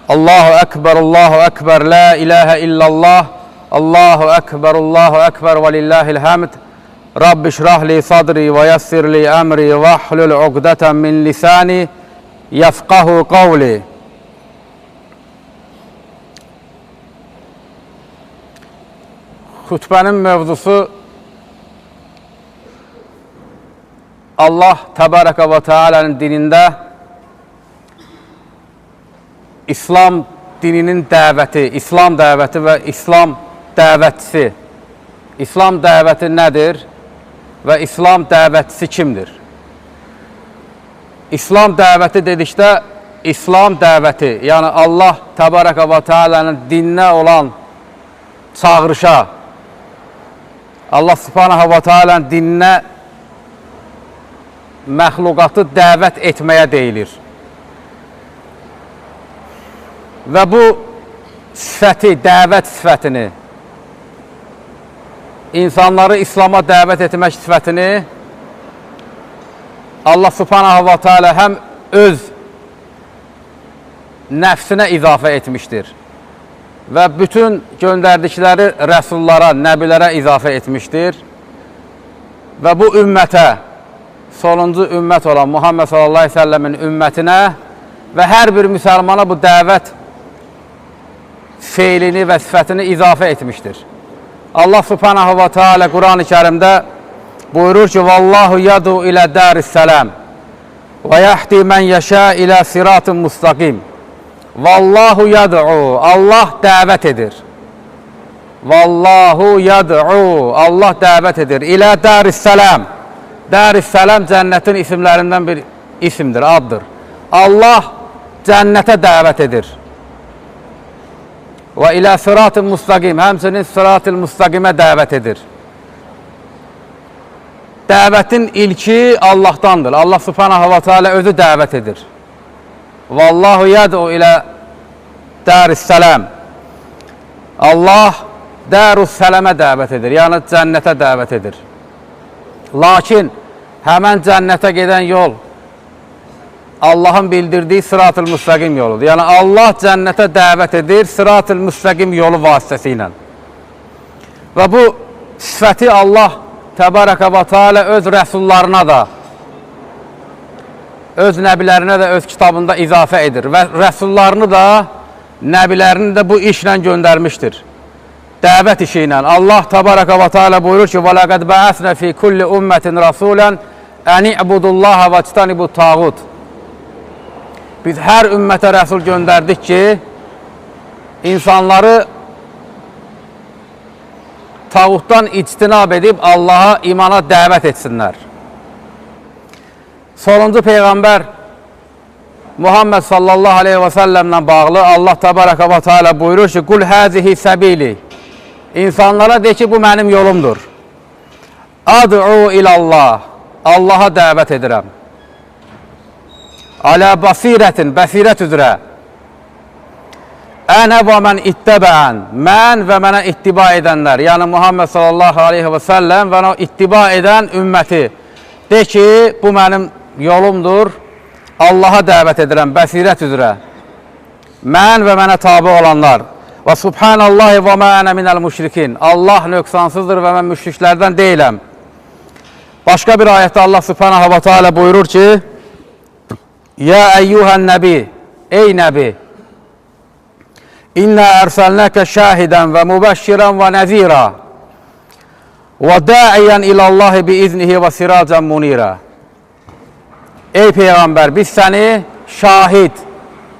Allahu Ekber, Allahu Ekber, la ilahe illallah, Allahu Ekber, Allahu Ekber ve lillahil hamd. Rabbi şrah li sadri ve yessir li emri ve ahlul uqdeten min lisani yefkahu kavli. Xutbənin mövzusu Allah Təbaraka və Teala'nın dinində İslam dininin dəvəti, İslam dəvəti və İslam dəvətçisi. İslam dəvəti nədir və İslam dəvətçisi kimdir? İslam dəvəti dedikdə İslam dəvəti, yəni Allah Təbaraka və Teala'nın dininə olan çağırışa, Allah Subhanahu və Teala'nın dininə məxluqatı dəvət etməyə deyilir. Və bu sifəti, dəvət sifətini, insanları İslama dəvət etmək sifətini Allah Subhanahu və Teala həm öz nəfsinə izafə etmişdir və bütün göndərdikləri rəsullara, nəbilərə izafə etmişdir və bu ümmətə, sonuncu ümmət olan Muhammed sallallahu əleyhi və səlləmin ümmətinə və hər bir müsəlmana bu dəvət feilini və sifətini izafə etmişdir. Allah Subhanahu və Teala Quran-ı Kərimdə buyurur ki: "Vallahu yadu ilə daris-salam və yahdi men yəşa ilə siratın mustaqim." Vallahu yad'u, Allah dəvət edir. Vallahu yad'u, Allah dəvət edir ilə daris-salam. Daris-salam cənnətin isimlərindən bir isimdir, addır. Allah cənnətə dəvət edir. Və ilə sırat-ı müstəqim, həmçinin sırat-ı müstəqimə dəvət edir. Dəvətin ilki Allahdandır. Allah Subhanahu və Teala özü dəvət edir. Vallahu yad'u ilə daris-salam. Allah darus-salamə dəvət edir, yəni cənnətə dəvət edir. Lakin həmən cənnətə gedən yol Allahın bildirdiyi sırat-ı müstəqim yoludur. Yəni Allah cənnətə dəvət edir sırat-ı müstəqim yolu vasitəsilə. Və bu sifəti Allah Təbaraka və Teala öz rəsullarına da, öz nəbilərinə də öz kitabında izafə edir və rəsullarını da, nəbilərini də bu işlə göndərmişdir. Dəvət işi ilə. Allah Təbaraka və Teala buyurur ki: "Və laqad ba'asna fi kulli ummetin rasulan an i'budullaha və ictanibut tağut." Biz hər ümmətə rəsul göndərdik ki, insanları tağutdan ictinab edib Allaha imana dəvət etsinlər. Sonuncu Peyğəmbər Muhammed sallallahu aleyhi və səlləmlə bağlı Allah Təbaraka və Teala buyurur ki: "Qul hazihi səbili." İnsanlara de ki, bu mənim yolumdur. Ad'u ilallah. Allaha dəvət edirəm. Alə basirətin, bəsirət üzrə. Ənə və mən ittəbəən. Mən və mənə ittiba edənlər. Yəni Muhammed sallallahu aleyhi və səlləm və ona ittiba edən ümməti. De ki, bu mənim yolumdur. Allaha dəvət edirəm, bəsirət üzrə. Mən və mənə tabi olanlar. Və subhanallahi və mə ənə minəl müşrikin. Allah nöqsansızdır və mən müşriklərdən deyiləm. Başqa bir ayətdə Allah subhanahu və teala buyurur ki: Ya əyyuhən nəbi, ey nəbi, İnna ərsəlnəkə şahidən və mübəşşirən və nəzira və daiyən ilallahi biiznihi və siracən munira. Ey Peyğəmbər, biz səni şahid,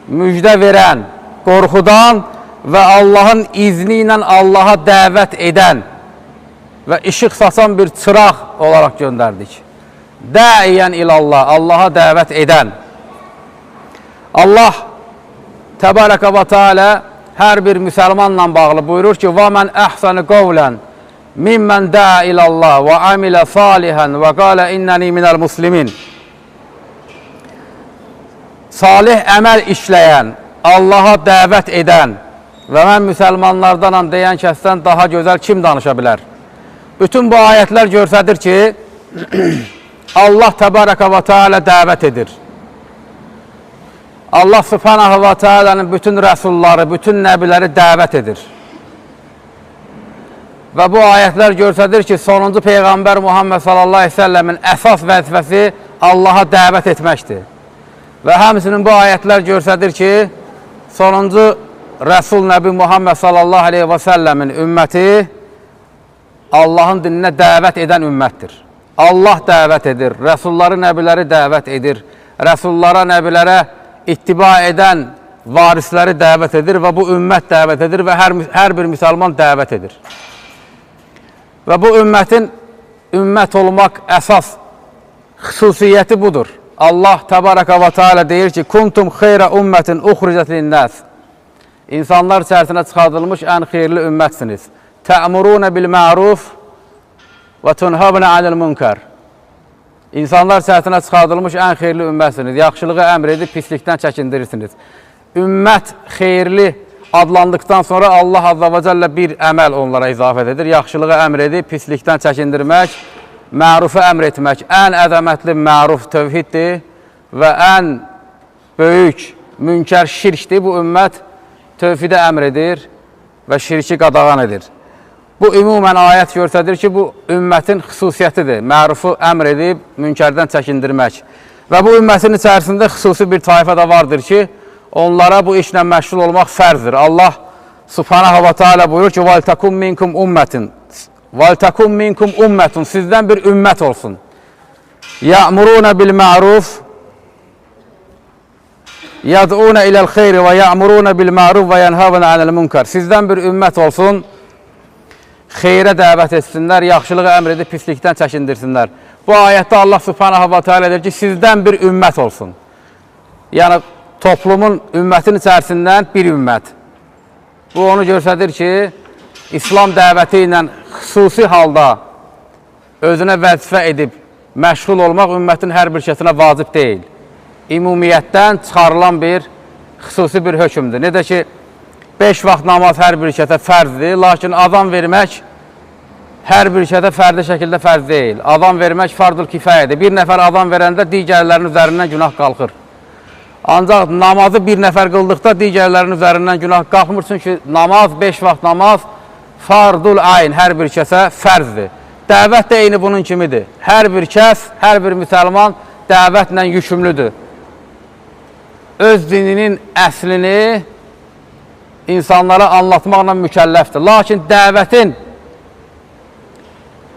müjdə verən, qorxudan və Allahın izni ilə Allaha dəvət edən və işıq saçan bir çıraq olaraq göndərdik. Dəiyən ilallah, Allaha dəvət edən. Allah Təbaraka və Teala hər bir müsəlmanla bağlı buyurur ki: "Və men əhsanu qawlan mimmen da'a ilallah və amilə salihan və qala innəni minəl muslimin." Salih əməl işləyən, Allaha dəvət edən və mən müsəlmanlardanam deyən kəsdən daha gözəl kim danışa bilər? Bütün bu ayətlər göstərir ki, Allah Təbaraka və Teala dəvət edir. Allah Subhanahu və Teala'nın bütün rəsulları, bütün nəbiləri dəvət edir. Və bu ayətlər göstərir ki, sonuncu Peyğəmbər Muhammed sallallahu əleyhi və səlləmin əsas vəzifəsi Allaha dəvət etməkdir. Və həmçinin bu ayətlər göstərir ki, sonuncu Rəsul Nəbi Muhammed sallallahu əleyhi və səlləmin ümməti Allahın dininə dəvət edən ümmətdir. Allah dəvət edir, rəsulları, nəbiləri dəvət edir, rəsullara, nəbilərə ittiba edən varisləri dəvət edir və bu ümmət dəvət edir və hər bir müsəlman dəvət edir. Və bu ümmətin ümmət olmaq əsas xüsusiyyəti budur. Allah təbaraka və teala deyir ki, Kuntum xeyrə ümmətin uxricət linnəs. İnsanlar içərisinə çıxardılmış ən xeyirli ümmətsiniz. Tə'muruna bil ma'ruf və tunhavna anil münkər. İnsanlar içərisinə çıxardılmış ən xeyirli ümmətsiniz. Yaxşılığı əmr edib pislikdən çəkindirirsiniz. Ümmət xeyirli adlandıqdan sonra Allah azza və cəllə bir əməl onlara izafət edir. Yaxşılığı əmr edib pislikdən çəkindirmək, mərufu əmr etmək. Ən əzəmətli məruf tövhiddir və ən böyük münkər şirkdir. Bu ümmət tövhidə əmr edir və şirki qadağan edir. Bu ümumən ayət göstərir ki, bu ümmətin xüsusiyyətidir. Mərufu əmr edib münkərdən çəkindirmək. Və bu ümmətin içərisində xüsusi bir tayfa da vardır ki, onlara bu işlə məşğul olmaq fərzdir. Allah Subhanahu və Teala buyurur ki, وَلْتَكُمْ مِنْكُمْ اُمَّةٍ وَلْتَكُمْ مِنْكُمْ اُمَّةٌ Sizdən bir ümmət olsun. يَأْمُرُونَ بِالْمَعْرُوفِ يَدْعُونَ إِلَى الْخَيْرِ وَيَأْمُرُونَ بِالْمَعْرُوفِ وَيَنْهَوْنَ عَنِ الْمُنْكَرِ Sizdən bir ümmət olsun, xeyrə dəvət etsinlər, yaxşılığı əmr edib pislikdən çəkindirsinlər. Bu ayətdə Allah Subhanahu və Teala deyir ki, sizdən bir ümmət olsun. Yəni, toplumun, ümmətin içərisindən bir ümmət. Bu onu göstərir ki, İslam dəvəti ilə xüsusi halda özünə vəzifə edib məşğul olmaq ümmətin hər bir kəsinə vacib deyil. Ümumiyyətdən çıxarılan bir xüsusi bir hökmdür. Necə ki, 5 vaxt namaz hər bir kəsə fərzdir, lakin azan vermək hər bir kəsə fərdi şəkildə fərz deyil. Azan vermək fardul kifayədir. Bir nəfər azan verəndə digərlərinin üzərindən günah qalxır. Ancaq namazı bir nəfər qıldıqda digərlərinin üzərindən günah qalxmır. Çünki namaz, 5 vaxt namaz fardul ayn hər bir kəsə fərzdir. Dəvət də eyni bunun kimidir. Hər bir kəs, hər bir müsəlman dəvətlə yükümlüdür. Öz dininin əslini insanlara anlatmaqla mükəlləfdir. Lakin dəvətin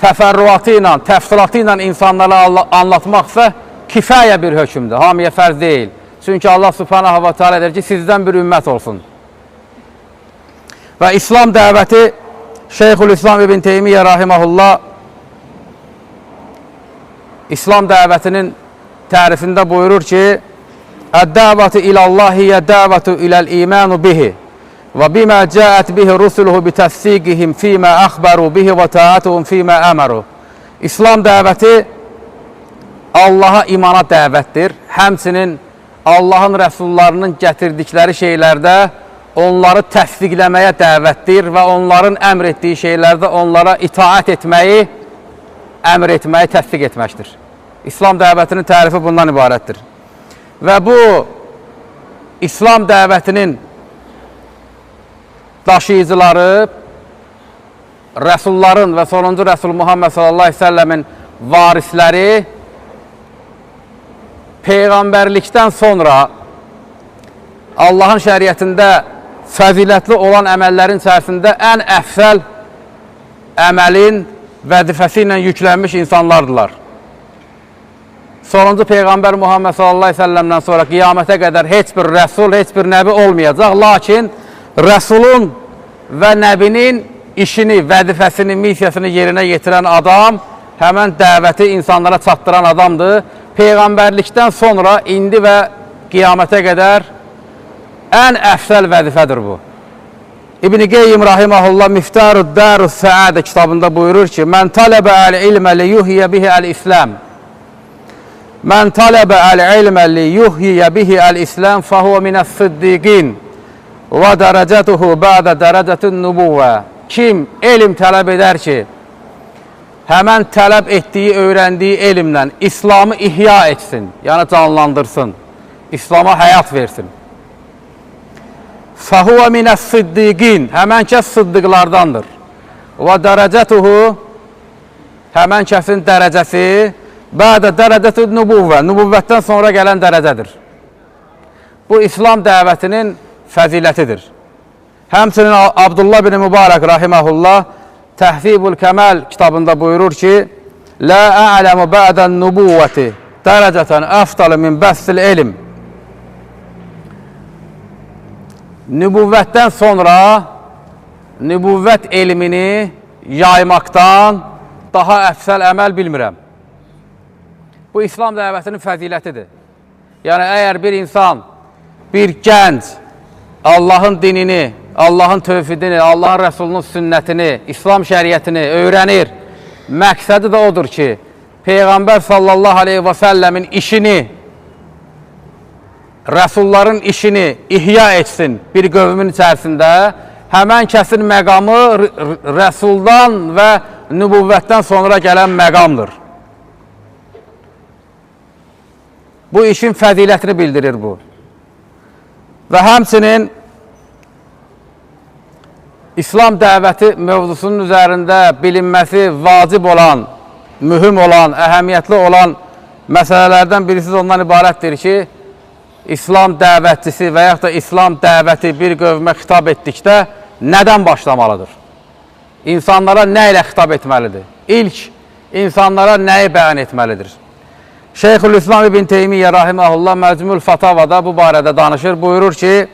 təfərrüatı ilə, təfsilatı ilə insanlara anlatmaqsa kifayə bir hökmdür. Hamıya fərz deyil. Çünki Allah Subhanahu və Teala deyir ki, sizdən bir ümmət olsun. Və İslam dəvəti Şeyxülislam İbn Teymiyyə rahimehullah İslam dəvətinin tərifində buyurur ki, Əd-dəvətu ilallahi hiyə-dəvətu iləl-imanu bihi və bimə cəət bihi rusuluhu bitəsdiqihim fīmə əxbəru bihi və təatuhum fīmə əməru. İslam dəvəti Allaha imana dəvətdir. Həmçinin Allahın rəsullarının gətirdikləri şeylərdə onları təsdiqləməyə dəvətdir və onların əmr etdiyi şeylərdə onlara itaət etməyi, əmr etməyi təsdiq etməkdir. İslam dəvətinin tərifi bundan ibarətdir. Və bu İslam dəvətinin daşıyıcıları rəsulların və sonuncu rəsul Muhammed sallallahu əleyhi və səlləmin varisləri peyğəmbərlikdən sonra Allahın şəriətində fəzilətli olan əməllərin içərisində ən əfsəl əməlin vəzifəsi ilə yüklənmiş insanlardılar. Sonuncu Peyğəmbər Muhammed sallallahu əleyhi və səlləmdən sonra qiyamətə qədər heç bir rəsul, heç bir nəbi olmayacaq. Lakin rəsulun və nəbinin işini, vəzifəsini, missiyasını yerinə yetirən adam həmən dəvəti insanlara çatdıran adamdır. Peyğəmbərlikdən sonra indi və qiyamətə qədər ən əfsəl vəzifədir bu. İbn-i Qeyyim rahiməhullah Miftarud Darus Səadə kitabında buyurur ki, Mən tələbə əl-ilmə li yuhyiyə bihi əl-İslam. Mən tələbə əl-ilmə li yuhyiyə bihi əl-İslam fəhuvə minəs-siddiqin və dərəcətuhu bə'də dərəcətün nübuvvə. Kim elm tələb edər ki, həmən tələb etdiyi, öyrəndiyi elmlə İslamı ihya etsin, yəni canlandırsın. İslam'a həyat versin. Fəhuvə minəs-siddiqin, həmən kəs sıddıqlardandır. Və dərəcətuhu, həmən kəsin dərəcəsi, bədə dərəcətü nübuvvə, nübuvvətdən sonra gələn dərəcədir. Bu, İslam dəvətinin fəzilətidir. Həmçinin Abdullah bin Mübarək rahiməhullah Təhzibul Kəməl kitabında buyurur ki, Lə a'ləmu bə'dən nübuvvəti dərəcətən əfdalı min bəssil elm. Nübuvvətdən sonra nübuvvət elmini yaymaqdan daha əfsəl əməl bilmirəm. Bu, İslam dəvətinin fəzilətidir. Yəni, əgər bir insan, bir gənc Allahın dinini, Allahın tövhidini, Allahın Rəsulunun sünnətini, İslam şəriətini öyrənir, məqsədi də odur ki, Peyğəmbər sallallahu aleyhi və səlləmin işini, Rəsulların işini ihya etsin bir qövmün içərisində, həmən kəsin məqamı Rəsuldan və nübuvvətdən sonra gələn məqamdır. Bu işin fəzilətini bildirir bu. Və həmçinin İslam dəvəti mövzusunun üzərində bilinməsi vacib olan, mühüm olan, əhəmiyyətli olan məsələlərdən birisi də ondan ibarətdir ki, İslam dəvətçisi və yaxud da İslam dəvəti bir qövmə xitab etdikdə nədən başlamalıdır? İnsanlara nə ilə xitab etməlidir? İlk, insanlara nəyi bəyan etməlidir? Şeyxülislam İbn Teymiyyə rahiməhullah Məcmul Fatavada bu barədə danışır. Buyurur ki,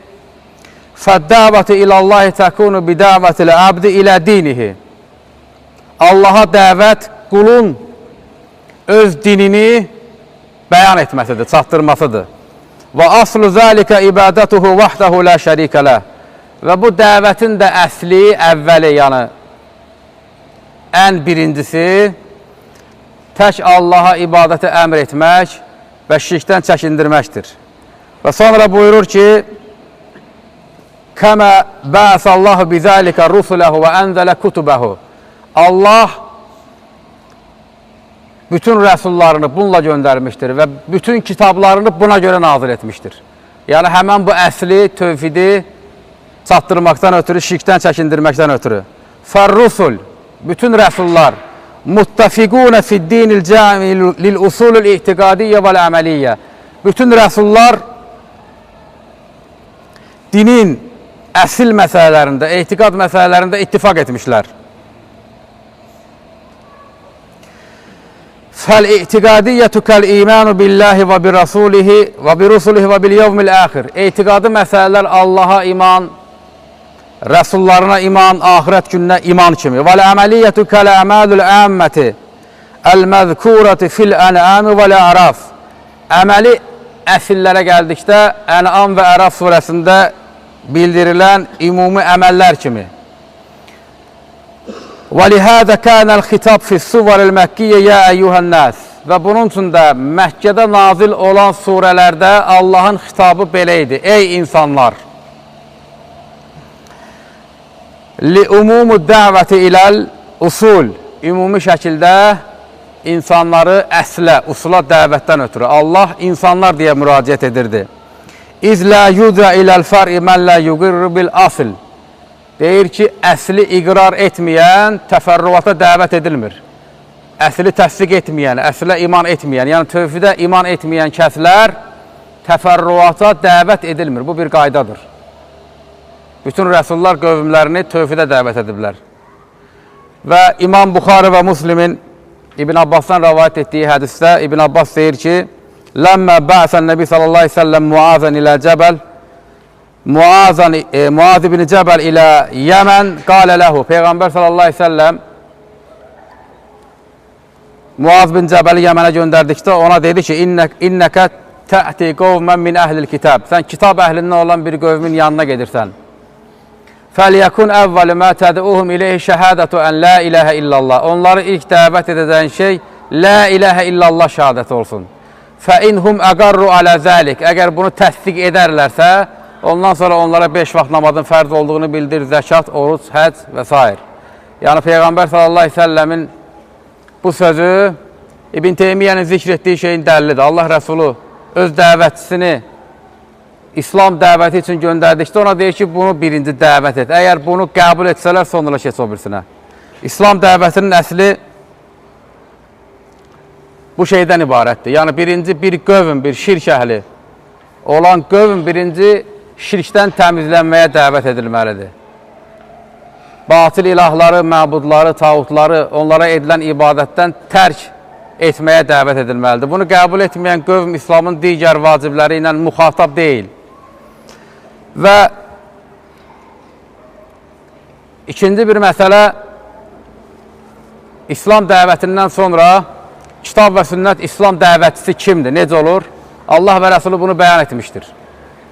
Fəddəvəti ilallahi təkunu bidəvətil əbdi ilə dinihi. Allaha dəvət qulun öz dinini bəyan etməsidir, çatdırmasıdır. Və aslu zəlikə ibadətuhu vəhdəhu lə şərikə ləh. Və bu dəvətin də əsli, əvvəli, yəni ən birincisi tək Allaha ibadəti əmr etmək və şirkdən çəkindirməkdir. Və sonra buyurur ki, Kəmə bəəsallahu bizəlikə rusuləhu və ənzələ kutubəhu. Allah bütün rəsullarını bununla göndərmişdir və bütün kitablarını buna görə nazil etmişdir. Yəni, həmən bu əsli, tövhidi çatdırmaqdan ötürü, şirkdən çəkindirməkdən ötürü. Fərrusul, bütün rəsullar, muttafiqunə fiddinil cami lil usulul i'tiqadiyyə vəl əməliyyə. Bütün rəsullar dinin əsil məsələlərində, etiqad məsələlərində ittifaq etmişlər. Fəl-i'tiqadiyyətü kəl-imanu billahi və bi-rasulihi və bi-rusulihi və bil-yevmil əxir. Etiqadi məsələlər Allaha iman, rəsullarına iman, axirət gününə iman kimi. Vəl-əməliyyətü kəl-əməlül əmməti əl-məzkurəti fil-ənəmi vəl-əraf. Əməli əsillərə gəldikdə Ən'am və Əraf surəsində bildirilən ümumi əməllər kimi. وَلِهَذَا كَانَ الْخِتَابُ فِي السُّوَرِ الْمَكِّيَّةِ يَا أَيُّهَا النَّاسِ. Və bunun üçün də Məkkədə nazil olan surələrdə Allahın xitabı belə idi. Ey insanlar! لِأُمُومُ الدَّعْوَةِ إِلَى الْأُصُولِ. Ümumi şəkildə insanları əslə, usula dəvətdən ötürü Allah insanlar deyə müraciət edirdi. İz lə yudə iləl fər'i mən lə yuqirru bil asl. Deyir ki, əsli iqrar etməyən təfərrüata dəvət edilmir. Əsli təsdiq etməyən, əslə iman etməyən, yəni tövhidə iman etməyən kəslər təfərrüata dəvət edilmir. Bu bir qaydadır. Bütün rəsullar qövmlərini tövhidə dəvət ediblər. Və İmam Buxarı və Muslimin İbn Abbasdan rəvayət etdiyi hədisdə İbn Abbas deyir ki, Ləmmə bə'sən Nəbi sallallahu aleyhi ve sellem Muazən ilə Cəbəl Muaz ibn Cəbəl ilə Yəmən qalə ləhu. Peyğəmbər sallallahu aleyhi ve sellem Muaz bin Cəbəli Yəmənə göndərdikdə ona dedi ki, İnnəkə tə'ti qovmən min əhlil kitab. Sən kitab əhlindən olan bir qövmin yanına gedirsən. Fəlyəkun əvvəli mə təd'uhum ileyhi şəhədətu ən la iləhə illallah. Onları ilk dəvət edəcəyin şey la iləhə illallah şəhadəti olsun. Fəinhum əqarru alə zəlik. Əgər bunu təsdiq edərlərsə, ondan sonra onlara 5 vaxt namazın fərz olduğunu bildir, zəkat, oruc, həc və s. Yəni Peyğəmbər sallallahu aleyhi ve səlləmin bu sözü İbn Teymiyyənin zikr etdiyi şeyin dəlilidir. Allah Rəsulu öz dəvətçisini İslam dəvəti üçün göndərdikdə ona deyir ki, bunu birinci dəvət et. Əgər bunu qəbul etsələr, sonra keç o birisinə. İslam dəvətinin əsli bu şeydən ibarətdir. Yəni, birinci bir qövm, bir şirk əhli olan qövm birinci şirkdən təmizlənməyə dəvət edilməlidir. Batıl ilahları, məbudları, tağutları, onlara edilən ibadətdən tərk etməyə dəvət edilməlidir. Bunu qəbul etməyən qövm İslamın digər vacibləri ilə müxatab deyil. Və ikinci bir məsələ, İslam dəvətindən sonra kitab və sünnət İslam dəvətçisi kimdir, necə olur? Allah və Rəsulü bunu bəyan etmişdir.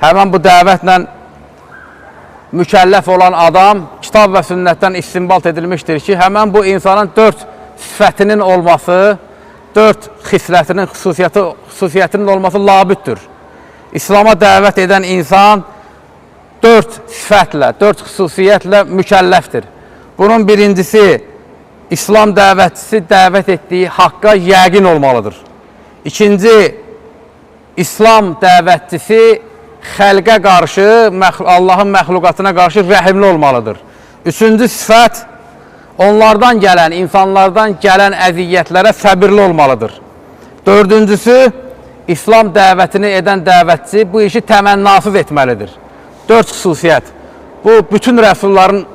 Həmən bu dəvətlə mükəlləf olan adam kitab və sünnətdən istinbat edilmişdir ki, həmən bu insanın 4 sifətinin olması, 4 xislətinin xüsusiyyətinin olması labüddür. İslama dəvət edən insan 4 sifətlə, 4 xüsusiyyətlə mükəlləfdir. Bunun birincisi, İslam dəvətçisi dəvət etdiyi haqqa yəqin olmalıdır. İkinci, İslam dəvətçisi xəlqə qarşı, Allahın məxluqatına qarşı rəhimli olmalıdır. Üçüncü sifət, onlardan gələn, insanlardan gələn əziyyətlərə səbirli olmalıdır. Dördüncüsü, İslam dəvətini edən dəvətçi bu işi təmənnasız etməlidir. 4 xüsusiyyət. Bu, bütün rəsulların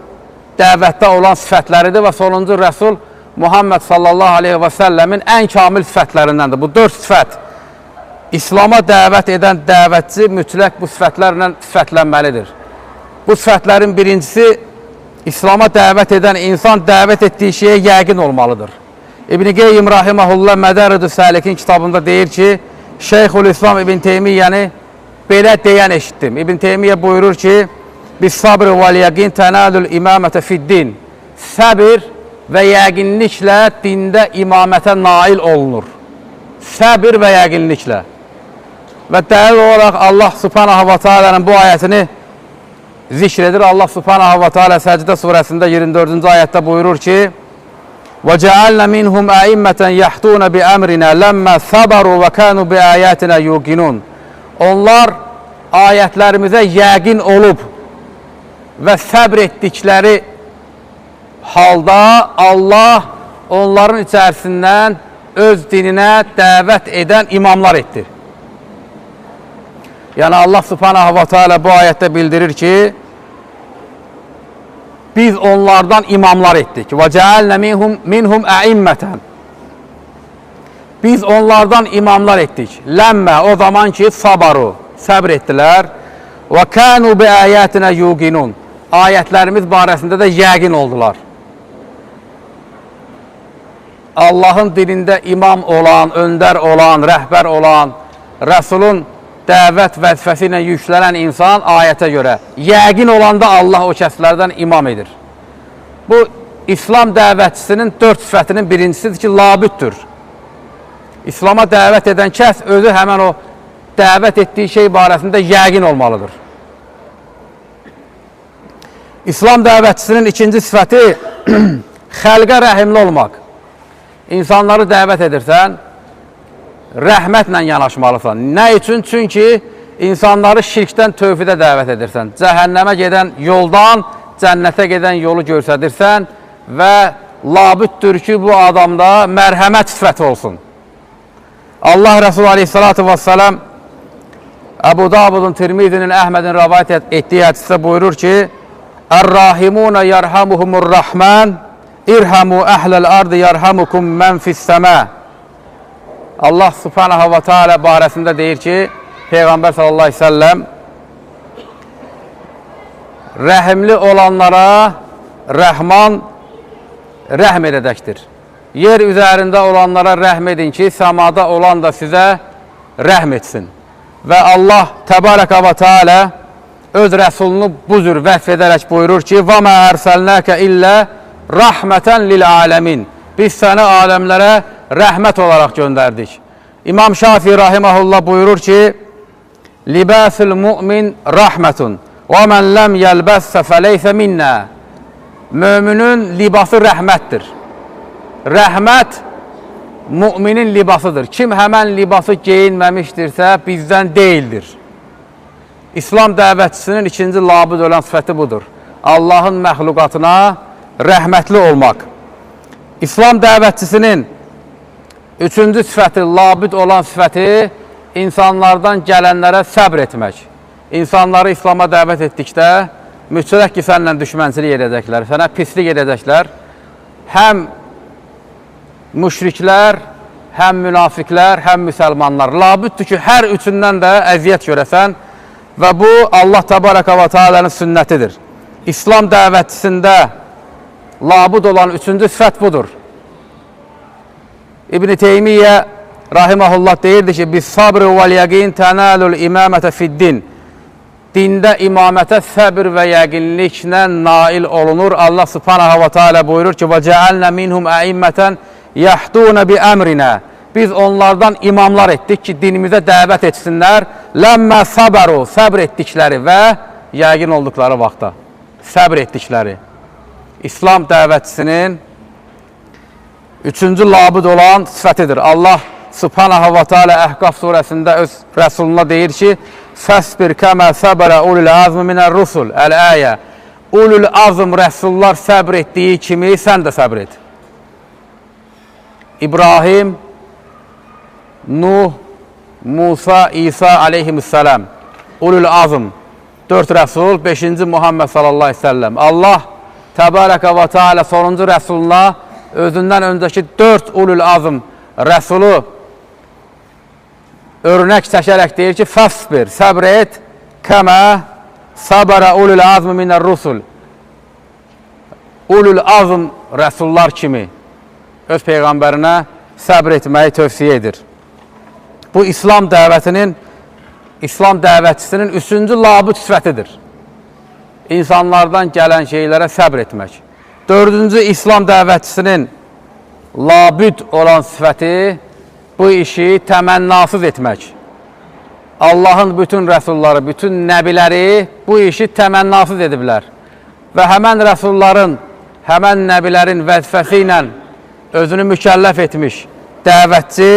dəvətdə olan sifətləridir və sonuncu rəsul Muhammed sallallahu aleyhi və səlləmin ən kamil sifətlərindəndir. Bu 4 sifət. İslama dəvət edən dəvətçi mütləq bu sifətlərlə sifətlənməlidir. Bu sifətlərin birincisi, İslama dəvət edən insan dəvət etdiyi şeyə yəqin olmalıdır. İbn-i Qeyyim rahiməhullah Mədəridü Səlikin kitabında deyir ki, Şeyxülislam İbn Teymiyyəni belə deyən eşitdim. İbn Teymiyyə buyurur ki, biz sabr vəl yəqin tənəlül imamətə fiddin. Səbir və yəqinliklə dində imamətə nail olunur. Səbir və yəqinliklə. Və dəlil olaraq Allah subhanahu və teala'nın bu ayətini zikr edir. Allah subhanahu və teala Səcdə surəsində 24-cü ayətdə buyurur ki, وَجَعَلْنَا مِنْهُمْ أَئِمَّةً يَحْتُونَ بِأَمْرِنَا لَمَّا صَبَرُوا وَكَانُوا بِآيَاتِنَا يُوقِنُونَ. Onlar ayətlərimizə yəqin olub və səbr etdikləri halda Allah onların içərisindən öz dininə dəvət edən imamlar etdi. Yəni Allah subhanahu və teala bu ayətdə bildirir ki, biz onlardan imamlar etdik. Və cealna minhum əimmətən. Biz onlardan imamlar etdik. Ləmmə, o zaman ki, sabaru, səbr etdilər. Və kanu bi ayatina yuqinun. Ayətlərimiz barəsində də yəqin oldular. Allahın dilində imam olan, öndər olan, rəhbər olan, Rəsulun dəvət vəzifəsi ilə yüklənən insan ayətə görə yəqin olanda Allah o kəslərdən imam edir. Bu, İslam dəvətçisinin 4 sifətinin birincisidir ki, labüddür. İslama dəvət edən kəs özü həmən o dəvət etdiyi şey barəsində yəqin olmalıdır. İslam dəvətçisinin ikinci sifəti xəlqə rəhimli olmaq. İnsanları dəvət edirsən, rəhmətlə yanaşmalısan. Nə üçün? Çünki insanları şirkdən tövhidə dəvət edirsən. Cəhənnəmə gedən yoldan cənnətə gedən yolu göstərirsən və labüddür ki, bu adamda mərhəmət sifəti olsun. Allah Resulü aleyhissalatu vesselam Əbu Davudun, Tirmizinin, Əhmədin rəvayət etdiyi hədisdə buyurur ki, Ər-Rahimuna yarhamuhumur-Rahman, irhamu əhləl ardı yarhamukum mən fis-səmə. Allah subhanahu və teala barəsində deyir ki, Peyğəmbər sallallahu aleyhi ve sellem rəhimli olanlara Rəhman rəhm edəcəkdir. Yer üzərində olanlara rəhm edin ki, səmada olan da sizə rəhm etsin. Və Allah təbarəkə və teala öz Rəsulunu bu cür vəsf edərək buyurur ki, və mə ərsəlnəkə illə rəhmətən lil aləmin. Biz səni aləmlərə rəhmət olaraq göndərdik. İmam Şafii rahiməhullah buyurur ki, Libasul mu'min rəhmətun və mən ləm yəlbəssə fəleysə minnə. Müminin libası rəhmətdir. Rəhmət müminin libasıdır. Kim həmən libası geyinməmişdirsə, bizdən deyildir. İslam dəvətçisinin ikinci labüd olan sifəti budur. Allahın məxluqatına rəhmətli olmaq. İslam dəvətçisinin üçüncü sifəti, labüd olan sifəti insanlardan gələnlərə səbr etmək. İnsanları İslama dəvət etdikdə mütləq ki, səninlə düşmənçilik edəcəklər, sənə pislik edəcəklər. Həm müşriklər, həm münafiqlər, həm müsəlmanlar. Labüddür ki, hər üçündən də əziyyət görəsən və bu Allah Təbaraka və Teala'nın sünnətidir. İslam dəvətçisində labud olan üçüncü sifət budur. İbn-i Teymiyyə rahiməhullah deyirdi ki, biz sabr vəl yəqin tənəlul imamətə fiddin. Dində imamətə səbir və yəqinliklə nail olunur. Allah Subhanahu və Teala buyurur ki, və cəalnə minhum əimmətən yəhdunə bi əmrinə. Biz onlardan imamlar etdik ki, dinimizə dəvət etsinlər. Ləmmə sabəru, səbr etdikləri və yəqin olduqları vaxtda səbr etdikləri. İslam dəvətçisinin üçüncü labud olan sifətidir. Allah Subhanahu və Teala Əhqaf surəsində öz rəsuluna deyir ki, fəsbir kəmə səbərə ulul azmi minər rusul. Əl-əyə. Ulul azm rəsullar səbr etdiyi kimi sən də səbr et. İbrahim, Nuh, Musa, İsa aleyhisselam. Ulul azm. 4 rəsul, 5-ci Muhammed sallallahu aleyhi ve sellem. Allah Təbaraka və Teala sonuncu rəsuluna özündən öncəki 4 ulul azm rəsulu örnək çəkərək deyir ki, fəsbir, səbr et, kəmə səbərə ulul azm minər rusul. Ulul azm rəsullar kimi öz peyğəmbərinə səbr etməyi tövsiyə edir. Bu İslam dəvətinin, İslam dəvətçisinin üçüncü labüd sifətidir. İnsanlardan gələn şeylərə səbr etmək. Dördüncü İslam dəvətçisinin labüd olan sifəti bu işi təmənnasız etmək. Allahın bütün rəsulları, bütün nəbiləri bu işi təmənnasız ediblər. Və həmən rəsulların, həmən nəbilərin vəzifəsi ilə özünü mükəlləf etmiş dəvətçi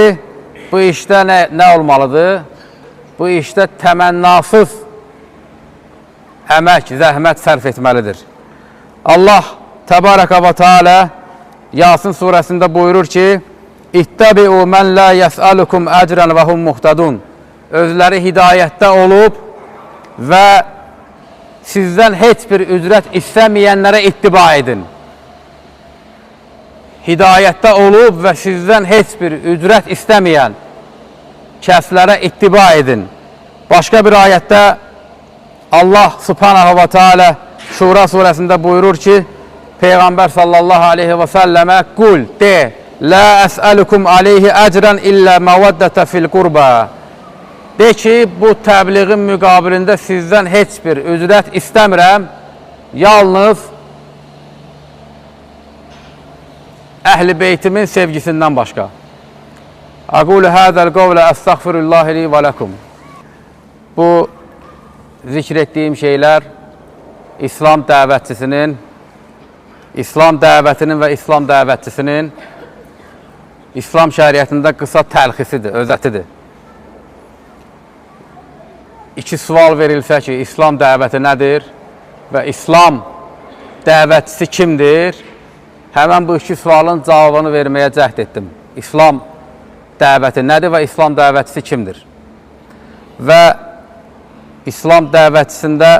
bu işdə nə olmalıdır? Bu işdə təmənnasız əmək, zəhmət sərf etməlidir. Allah Təbaraka və Teala Yasin surəsində buyurur ki, İttəbi'u mən la yəsəlukum əcrən və hum muhtədun. Özləri hidayətdə olub və sizdən heç bir ücrət istəməyənlərə ittiba edin. Hidayətdə olub və sizdən heç bir ücrət istəməyən kəslərə ittiba edin. Başqa bir ayətdə Allah Subhanahu və Teala Şura surəsində buyurur ki, Peyğəmbər sallallahu aleyhi və səlləmə qul, de, la əsəlukum aleyhi əcrən illə məvəddətə fil qurba. De ki, bu təbliğin müqabilində sizdən heç bir ücrət istəmirəm, yalnız əhl-i beytimin sevgisindən başqa. Aqulu hədəl qovlə əstəğfirullahi li və ləkum. Bu zikr etdiyim şeylər İslam dəvətçisinin, İslam dəvətinin və İslam dəvətçisinin İslam şəriətində qısa təlxisidir, özətidir. İki sual verilsə ki, İslam dəvəti nədir və İslam dəvətçisi kimdir? Həmən bu iki sualın cavabını verməyə cəhd etdim. İslam dəvəti nədir və İslam dəvətçisi kimdir? Və İslam dəvətçisində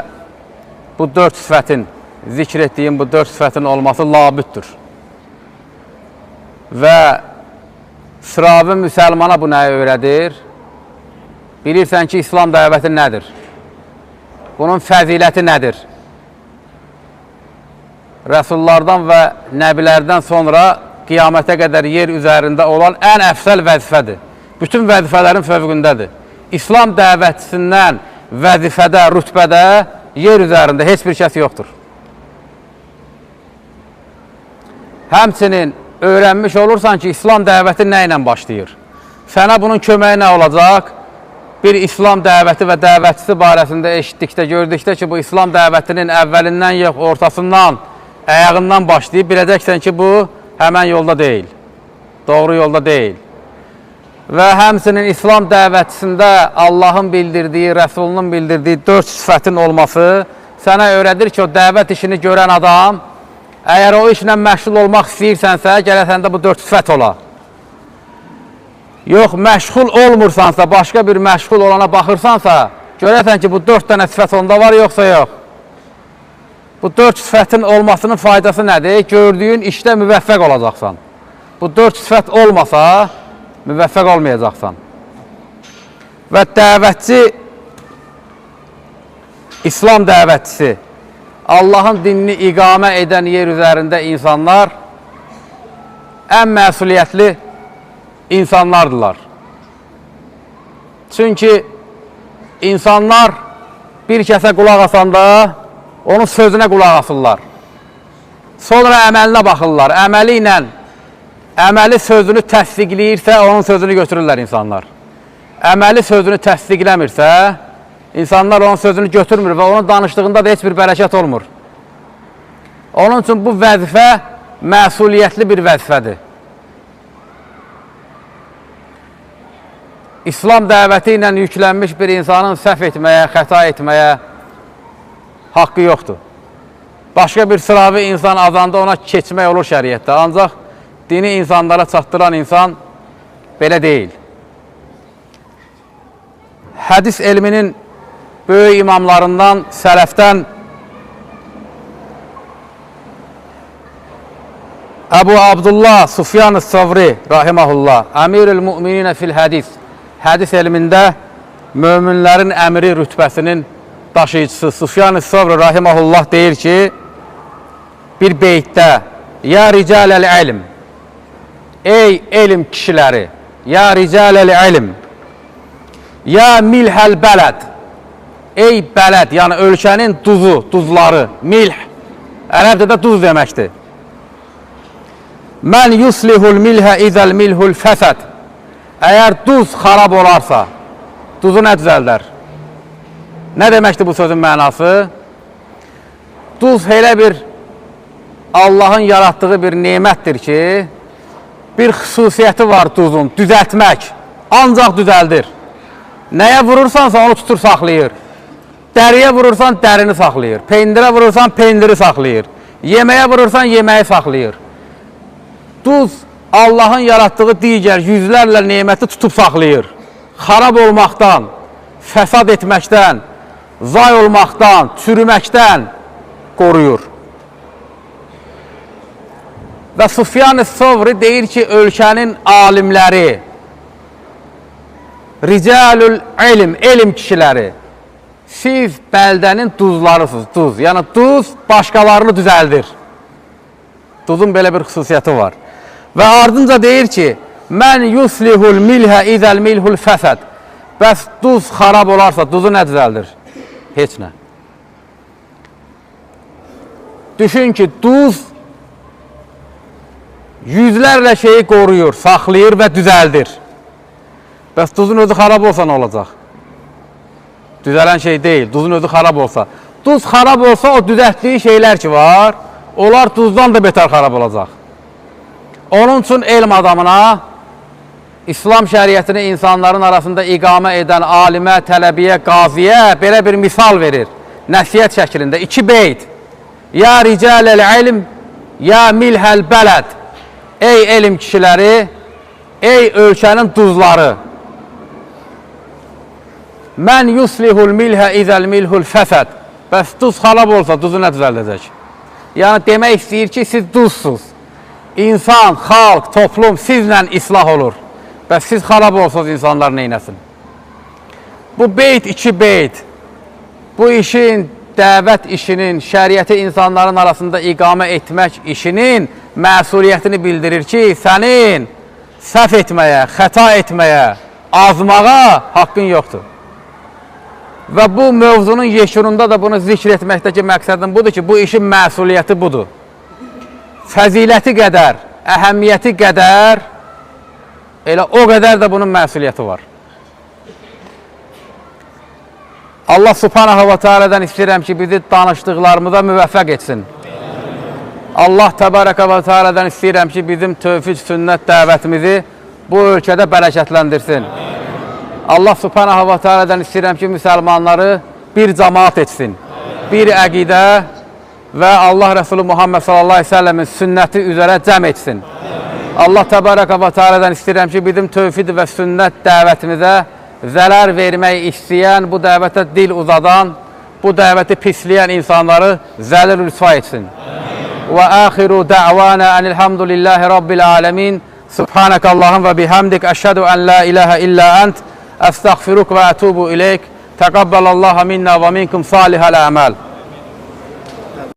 bu dörd sifətin, zikr etdiyim bu dörd sifətin olması labüddür. Və sıravi müsəlmana bu nəyi öyrədir? Bilirsən ki, İslam dəvəti nədir? Bunun fəziləti nədir? Rəsullardan və nəbilərdən sonra qiyamətə qədər yer üzərində olan ən əfsəl vəzifədir. Bütün vəzifələrin fövqündədir. İslam dəvətçisindən vəzifədə, rütbədə yer üzərində heç bir kəs yoxdur. Həmçinin öyrənmiş olursan ki, İslam dəvəti nə ilə başlayır? Sənə bunun köməyi nə olacaq? Bir İslam dəvəti və dəvətçisi barəsində eşitdikdə, gördükdə ki, bu İslam dəvətinin əvvəlindən yox, ortasından, ayağından başlayıb, biləcəksən ki, bu həmən yolda deyil, doğru yolda deyil. Və həmçinin İslam dəvətçisində Allahın bildirdiyi, Rəsulunun bildirdiyi 4 sifətin olması sənə öyrədir ki, o dəvət işini görən adam, əgər o işlə məşğul olmaq istəyirsənsə, gərək səndə bu 4 sifət ola. Yox, məşğul olmursansa, başqa bir məşğul olana baxırsansa, görərsən ki, bu 4 dənə sifət onda var, yoxsa yox. Bu 4 sifətin olmasının faydası nədir? Gördüyün işdə müvəffəq olacaqsan. Bu 4 sifət olmasa, müvəffəq olmayacaqsan. Və dəvətçi, İslam dəvətçisi, Allahın dinini iqamə edən yer üzərində insanlar ən məsuliyyətli insanlardılar. Çünki insanlar bir kəsə qulaq asanda onun sözünə qulaq asırlar. Sonra əməlinə baxırlar. Əməli ilə, əməli sözünü təsdiqləyirsə, onun sözünü götürürlər insanlar. Əməli sözünü təsdiqləmirsə, insanlar onun sözünü götürmür və onun danışdığında da heç bir bərəkət olmur. Onun üçün bu vəzifə məsuliyyətli bir vəzifədir. İslam dəvəti ilə yüklənmiş bir insanın səhv etməyə, xəta etməyə haqqı yoxdur. Başqa bir sıravi insan azanda ona keçmək olur şəriətdə. Ancaq dini insanlara çatdıran insan belə deyil. Hədis elminin böyük imamlarından, sələfdən Əbu Abdullah Sufyan-ı Savri rahiməhullah, Əmirül Müminə fil hədis, hədis elmində möminlərin əmri rütbəsinin daşıyıcısı Sufyan-ı Savri rahiməhullah deyir ki, bir beytdə, ya ricələl elm, ey elm kişiləri, ya ricələl elm, ya milhəl bələd, ey bələd, yəni ölkənin duzu, duzları, milh, ərəbcədə duz deməkdir. Mən yuslihul milhə izəl milhul fəsəd, əgər duz xarab olarsa, duzu nə düzəldər? Nə deməkdir bu sözün mənası? Duz elə bir Allahın yaratdığı bir nemətdir ki, bir xüsusiyyəti var duzun, düzəltmək, ancaq düzəldir. Nəyə vurursansa onu tutur, saxlayır. Dəriyə vurursan, dərini saxlayır. Pendirə vurursan, pendiri saxlayır. Yeməyə vurursan, yeməyi saxlayır. Duz Allahın yaratdığı digər yüzlərlə neməti tutub saxlayır. Xarab olmaqdan, fəsad etməkdən, zay olmaqdan, çürüməkdən qoruyur. Və Sufyan-ı Savri deyir ki, ölkənin alimləri, ricalül elm, elm kişiləri, siz bəldənin duzlarısınız, duz. Yəni duz başqalarını düzəldir. Duzun belə bir xüsusiyyəti var. Və ardınca deyir ki, mən yuslihul milhə izəl milhul fəsəd. Bəs duz xarab olarsa, duzu nə düzəldir? Heç nə. Düşün ki, duz yüzlərlə şeyi qoruyur, saxlayır və düzəldir. Bəs duzun özü xarab olsa nə olacaq? Düzələn şey deyil, duzun özü xarab olsa. Duz xarab olsa, o düzəltdiyi şeylər ki var, onlar duzdan da betər xarab olacaq. Onun üçün elm adamına, İslam şəriətini insanların arasında iqamə edən alimə, tələbiyə, qaziyə belə bir misal verir. Nəsihət şəklində 2 beyt. Ya ricələl elm, ya milhəl bələd. Ey elm kişiləri, ey ölkənin duzları. Mən yuslihul milhə izəl milhul fəsəd. Bəs duz xarab olsa, duzu nə düzəldəcək? Yəni demək istəyir ki, siz duzsuz. İnsan, xalq, toplum sizlə islah olur. Bəs siz xarab olsanız insanlar neynəsin? Bu beyt 2 beyt. Bu işin, dəvət işinin, şəriəti insanların arasında iqamə etmək işinin məsuliyyətini bildirir ki, sənin səhv etməyə, xəta etməyə, azmağa haqqın yoxdur. Və bu mövzunun yekununda da bunu zikr etməkdəki məqsədim budur ki, bu işin məsuliyyəti budur. Fəziləti qədər, əhəmiyyəti qədər, elə o qədər də bunun məsuliyyəti var. Allah subhanahu və teala'dan istəyirəm ki, bizi danışdıqlarımıza müvəffəq etsin. Allah təbarəkə və teala'dan istəyirəm ki, bizim tövfiq sünnət dəvətimizi bu ölkədə bərəkətləndirsin. Allah Subhanahu və Teala'dan istəyirəm ki, müsəlmanları bir cəmaat etsin, bir əqidə və Allah Resulü Muhammed sallallahu əleyhi və səlləmin sünnəti üzərə cəm etsin. Allah Təbaraka və Teala'dan istəyirəm ki, bizim tövhid və sünnət dəvətimizə zərər vermək istəyən, bu dəvətə dil uzadan, bu dəvəti pisləyən insanları zəlil rüsva etsin. Və axiru da'vana enilhamdülillahi rabbil alamin. Subhanaka Allahumma və bihamdik əşhədu en la ilahe illa ent əstəğfiruk və ətubu ileyk. Təqabbəlallahu minna və minkum salihəl əməl.